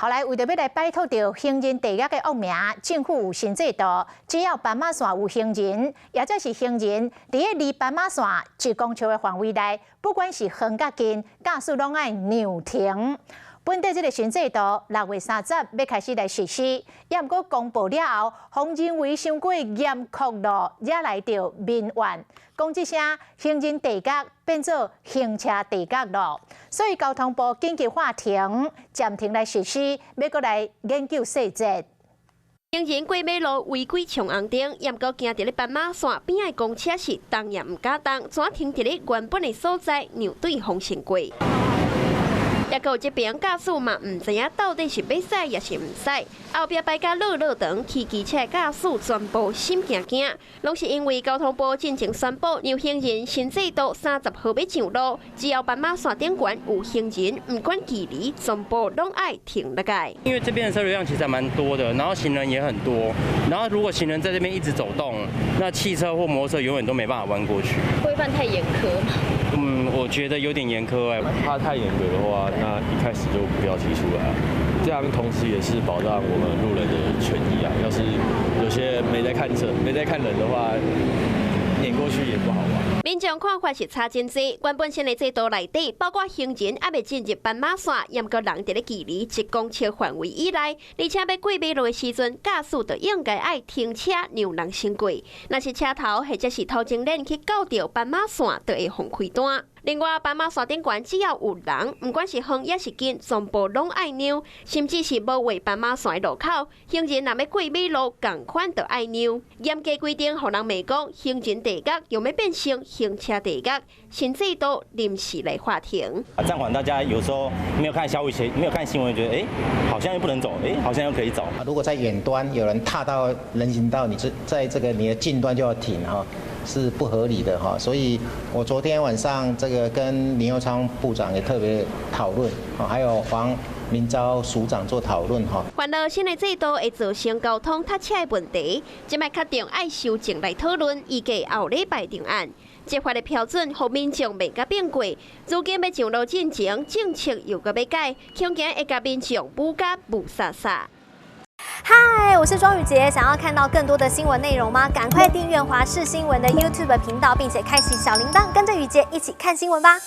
後來為著欲來擺脫著行人地獄的惡名，政府有新制度，只要斑馬線有行人，抑或是行人佇咧離斑馬線1公尺的範圍內，不管是遠佮近，駕駛攏愛讓停。本地這个新制度6月30欲開始來實施，也毋過公布了後，予認為傷過嚴酷咯，惹來著民怨。講這聲行人地獄變做行車地獄咯，所以交通部緊急喊停，暫停來實施，欲閣來研究細節。行人過馬路違規衝紅燈，也毋過行佇咧斑馬線邊仔的公車是動也毋敢動，怎停佇咧原本的所在，讓對方先過。抑閣有這邊駕駛嘛，毋知影到底是欲駛抑是毋駛。後壁排甲落落長，騎機車的駕駛全部心驚驚，攏是因為交通部進前宣布，讓行人新制度30號欲上路，只要斑馬線頂懸有行人，毋管距離，全部攏愛停落來。因為這邊的車流量其實還蠻多的，然後行人也很多，然後如果行人在這邊一直走動，那汽車或摩托車永遠都沒辦法彎過去。規範太嚴苛嗎？嗯，我覺得有點嚴苛哎。怕太嚴格的話，那一開始就不要提出來，這樣同時也是保障我們路人的權益啊。要是有些沒在看車、沒在看人的話，碾過去也不好玩。民眾看法是差真濟，原本新的制度內底，包括行人猶未進入斑馬線，猶閣人佇咧距離1公尺範圍以內，而且欲過馬路的時陣，駕駛就應該愛停車讓人先過。若是車頭或者是頭前輪去到著斑馬線，就會予開單。另外，斑馬線頂懸只要有人，毋管是遠抑是近，全部攏愛讓，甚至是無畫斑馬線的路口，行人若欲過馬路，仝款就愛讓。嚴格規定，予人罵講行人地獄又欲變成行車地獄，新制度臨時來喊停。暫緩大家有時候沒有看消息，沒有看新聞，覺得哎，好像又不能走，哎，好像又可以走。如果在遠端有人踏到人行道，你這在這個你的近端就要停哈，是不合理的哈。所以我昨天晚上這個跟林右昌部長也特別討論，還有黃明昭署長做討論哈。煩惱新的制度會造成交通塞車的問題，這擺確定愛修正來討論，預計後禮拜定案。執法的標準，予民眾罵甲變過。如今欲上路進前，政策又閣欲改，恐驚會共民眾舞甲霧煞煞。嗨，我是莊宇傑，想要看到更多的新聞內容嗎？趕快訂閱華視新聞的 YouTube 頻道，並且開啟小鈴鐺，跟着宇傑一起看新聞吧。